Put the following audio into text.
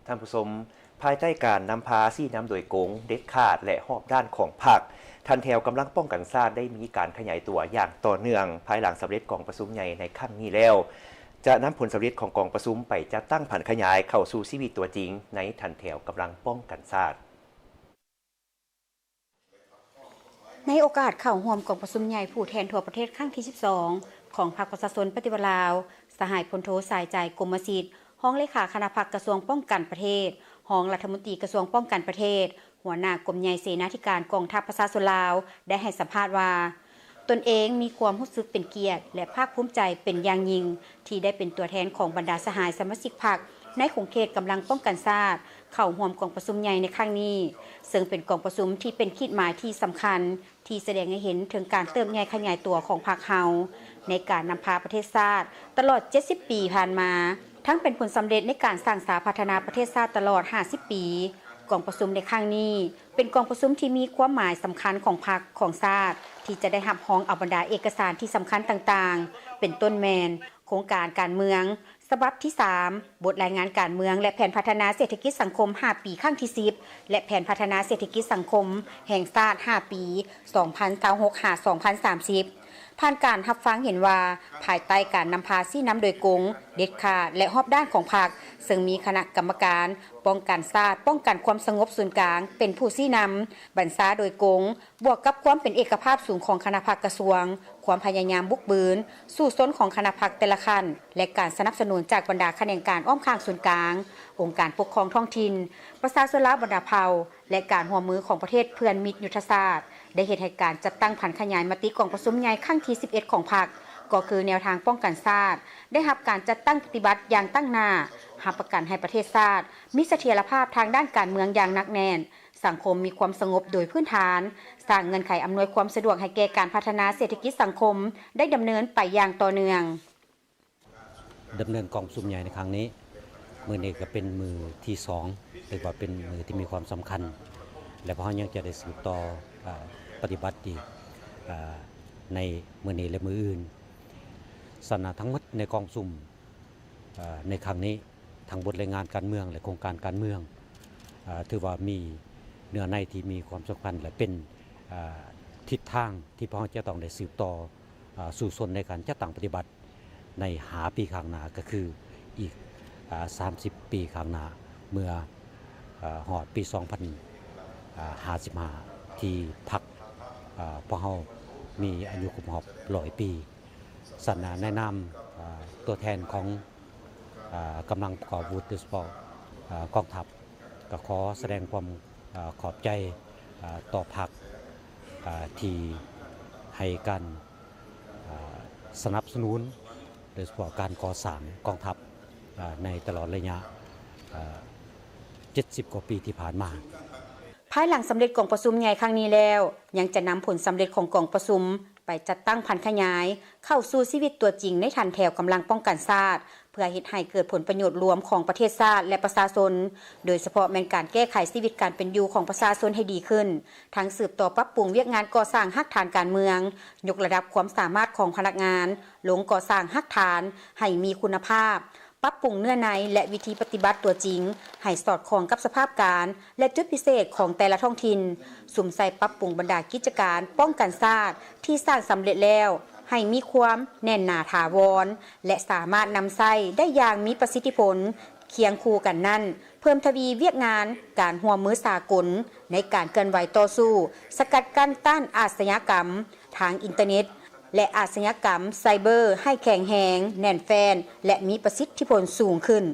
ທ່ານຜູ້ຊົມ, ພາຍໃຕ້ການນຳພາຊີ້ນຳໂດຍກົງ, ເດັດຂາດ ແລະ ຮອບດ້ານຂອງພັກ, ຖັນແຖວກຳລັງປ້ອງກັນຊາດໄດ້ມີການຂະຫຍາຍຕົວຢ່າງຕໍ່ເນື່ອງ ພາຍຫຼັງສຳເລັດກອງປະຊຸມໃຫຍ່ໃນຄັ້ງນີ້ແລ້ວ, ຈະນຳຜົນສຳເລັດຂອງກອງປະຊຸມໄປຈັດຕັ້ງຜັນຂະຫຍາຍເຂົ້າສູ່ຊີວິດຕົວຈິງໃນຖັນແຖວກຳລັງປ້ອງກັນຊາດ. ໃນໂອກາດເຂົ້າຮ່ວມກອງປະຊຸມໃຫຍ່ຜູ້ແທນທົ່ວປະເທດຄັ້ງທີສິບສອງ ຂອງພັກປະຊາຊົນປະຕິວັດລາວ, ສະຫາຍພົນໂທ ສາຍໃຈ ກົມມະສິດ, ຮອງເລຂາຄະນະພັກກະຊວງປ້ອງກັນປະເທດ, ຮອງລັດຖະມົນຕີກະຊວງປ້ອງກັນປະເທດ, ຫົວໜ້າກົມໃຫຍ່ເສນາທິການກອງທັບປະຊາຊົນລາວ ໄດ້ໃຫ້ສຳພາດວ່າ, ຕົນເອງມີຄວາມຮູ້ສຶກເປັນກຽດ ແລະ ພາກພູມໃຈເປັນຢ່າງຍິ່ງ ທີ່ໄດ້ເປັນຕົວແທນຂອງບັນດາສະຫາຍສະມາຊິກພັກໃນຂົງເຂດກຳລັງປ້ອງກັນຊາດ ເຂົ້າຮ່ວມກອງປະຊຸມໃຫຍ່ໃນຄັ້ງນີ້, ເຊິ່ງເປັນກອງປະຊຸມທີ່ເປັນຂີດໝາຍທີ່ສຳຄັນ ທີ່ສະແດງໃຫ້ເຫັນເຖິງການເຕີບໃຫຍ່ຂະຫຍາຍຕົວຂອງພັກເຮົາ ໃນການນຳພາປະເທດຊາດຕະຫຼອດເຈັດສິບປີຜ່ານມາ, ທັງເປັນຜົນສຳເລັດໃນການສ້າງສາພັດທະນາປະເທດຊາດຕະຫຼອດຫ້າສິບປີ. ກອງປະຊຸມໃນຄັ້ງນີ້ ເປັນກອງປະຊຸມທີ່ມີຄວາມໝາຍສຳຄັນຂອງພັກ, ຂອງຊາດ ທີ່ຈະໄດ້ຮັບຮອງເອົາບັນດາເອກະສານທີ່ສຳຄັນຕ່າງໆ ເປັນຕົ້ນແມ່ນ ໂຄງການການເມືອງສະບັບທີສາມ, ບົດລາຍງານການເມືອງ ແລະ ແຜນພັດທະນາເສດຖະກິດສັງຄົມຫ້າປີຄັ້ງທີສິບ ແລະ ແຜນພັດທະນາເສດຖະກິດສັງຄົມແຫ່ງຊາດຫ້າປີ ສອງພັນຊາວຫົກ ຫາ ສອງພັນສາມສິບ. ຜ່ານການຮັບຟັງເຫັນວ່າ, ພາຍໃຕ້ການນຳພາຊີ້ນຳໂດຍກົງ, ເດັດຂາດ ແລະ ຮອບດ້ານຂອງພັກ, ເຊິ່ງມີຄະນະກຳມະການປ້ອງກັນຊາດ, ປ້ອງກັນຄວາມສະຫງົບສູນກາງເປັນຜູ້ຊີ້ນຳ, ບັນຊາໂດຍກົງ, ບວກກັບຄວາມເປັນເອກະພາບສູງຂອງຄະນະພັກກະຊວງ, ຄວາມພະຍາຍາມບຸກບືນ, ສູ້ຊົນຂອງຄະນະພັກແຕ່ລະຂັ້ນ ແລະ ການສະໜັບສະໜູນຈາກບັນດາຂະແໜງການອ້ອມຂ້າງສູນກາງ, ອົງການປົກຄອງທ້ອງຖິ່ນ, ປະຊາຊົນລາວບັນດາເຜົ່າ ແລະ ການຮ່ວມມືຂອງປະເທດເພື່ອນມິດຍຸດທະສາດ ໄດ້ເຮັດໃຫ້ການຈັດຕັ້ງຜັນຂະຫຍາຍມະຕິກອງປະຊຸມໃຫຍ່ຄັ້ງທີສິບເອັດຂອງພັກ, ກໍຄືແນວທາງປ້ອງກັນຊາດ, ໄດ້ຮັບການຈັດຕັ້ງປະຕິບັດຢ່າງຕັ້ງໜ້າ, ຮັບປະກັນໃຫ້ປະເທດຊາດມີສະຖຽນລະພາບທາງດ້ານການເມືອງຢ່າງໜັກແໜ້ນ, ສັງຄົມມີຄວາມສະຫງົບໂດຍພື້ນຖານ, ສ້າງເງື່ອນໄຂອຳນວຍຄວາມສະດວກໃຫ້ແກ່ການພັດທະນາເສດຖະກິດສັງຄົມໄດ້ດຳເນີນໄປຢ່າງຕໍ່ເນື່ອງ. ດຳເນີນກອງປະຊຸມໃຫຍ່ໃນຄັ້ງນີ້, ມື້ນີ້ກໍເປັນມື້ທີສອງ, ຖືວ່າເປັນມື້ທີ່ມີຄວາມສຳຄັນ ແລະ ພວກເຮົາຍັງຈະໄດ້ສືບຕໍ່ ເອີ ປະຕິບັດອີກ ເອີ ໃນມື້ນີ້ ແລະ ມື້ອື່ນ. ສະນັ້ນ ທັງໝົດໃນກອງປະຊຸມ ເອີ ໃນຄັ້ງນີ້, ທັງບົດລາຍງານການເມືອງ ແລະ ໂຄງການການເມືອງ ເອີ ຖືວ່າມີເນື້ອໃນທີ່ມີຄວາມສຳຄັນ ແລະ ເປັນ ເອີ ທິດທາງທີ່ພວກເຮົາຈະຕ້ອງໄດ້ສືບຕໍ່ ເອີ ສູ້ຊົນໃນການຈັດຕັ້ງປະຕິບັດໃນຫ້າປີຂ້າງໜ້າ, ກໍຄືອີກ ເອີ ສາມສິບປີຂ້າງໜ້າ, ເມື່ອ ເອີ ຮອດປີສອງພັນຫ້າສິບຫ້າ ທີ່ພັກ ເອີ ພວກເຮົາມີອາຍຸຄົບຮອບຮ້ອຍປີ. ສະນັ້ນ ໃນນາມ ເອີ ຕົວແທນຂອງ ເອີ ກຳລັງປະກອບອາວຸດ ໂດຍສະເພາະ ເອີ ກອງທັບ, ກໍຂໍສະແດງຄວາມ ເອີ ຂອບໃຈ ເອີ ຕໍ່ພັກ ເອີ ທີ່ໃຫ້ການ ເອີ ສະໜັບສະໜູນ ໂດຍສະເພາະການກໍ່ສ້າງກອງທັບ ເອີ ໃນຕະຫຼອດໄລຍະ ເອີ ເຈັດສິບກວ່າປີທີ່ຜ່ານມາ. ພາຍຫຼັງສຳເລັດກອງປະຊຸມໃຫຍ່ຄັ້ງນີ້ແລ້ວ, ຍັງຈະນຳຜົນສຳເລັດຂອງກອງປະຊຸມໄປຈັດຕັ້ງຜັນຂະຫຍາຍເຂົ້າສູ່ຊີວິດຕົວຈິງໃນຖັນແຖວກຳລັງປ້ອງກັນຊາດ, ເພື່ອເຮັດໃຫ້ເກີດຜົນປະໂຫຍດລວມຂອງປະເທດຊາດ ແລະ ປະຊາຊົນ, ໂດຍສະເພາະແມ່ນການແກ້ໄຂຊີວິດການເປັນຢູ່ຂອງປະຊາຊົນໃຫ້ດີຂຶ້ນ, ທັງສືບຕໍ່ປັບປຸງວຽກງານກໍ່ສ້າງຮາກຖານການເມືອງ, ຍົກລະດັບຄວາມສາມາດຂອງພະນັກງານລົງກໍ່ສ້າງຮາກຖານໃຫ້ມີຄຸນນະພາບ, ປັບປຸງເນື້ອໃນ ແລະ ວິທີປະຕິບັດຕົວຈິງໃຫ້ສອດຄ່ອງກັບສະພາບການ ແລະ ຈຸດພິເສດຂອງແຕ່ລະທ້ອງຖິ່ນ, ສຸມໃສ່ປັບປຸງບັນດາກິດຈະການປ້ອງກັນຊາດທີ່ສ້າງສຳເລັດແລ້ວ ໃຫ້ມີຄວາມແໜ້ນໜາຖາວອນ ແລະ ສາມາດນຳໃຊ້ໄດ້ຢ່າງມີປະສິດທິຜົນ. ຄຽງຄູ່ກັນນັ້ນ, ເພີ່ມທະວີວຽກງານການຮ່ວມມືສາກົນໃນການເຄື່ອນໄຫວຕໍ່ສູ້ສະກັດກັ້ນຕ້ານອາຊະຍາກຳທາງອິນເຕີເນັດ ແລະ ອາຊະຍາກຳໄຊເບີໃຫ້ແຂງແຮງ, ແໜ້ນແຟ້ນ ແລະ ມີປະສິດທິຜົນສູງຂຶ້ນ.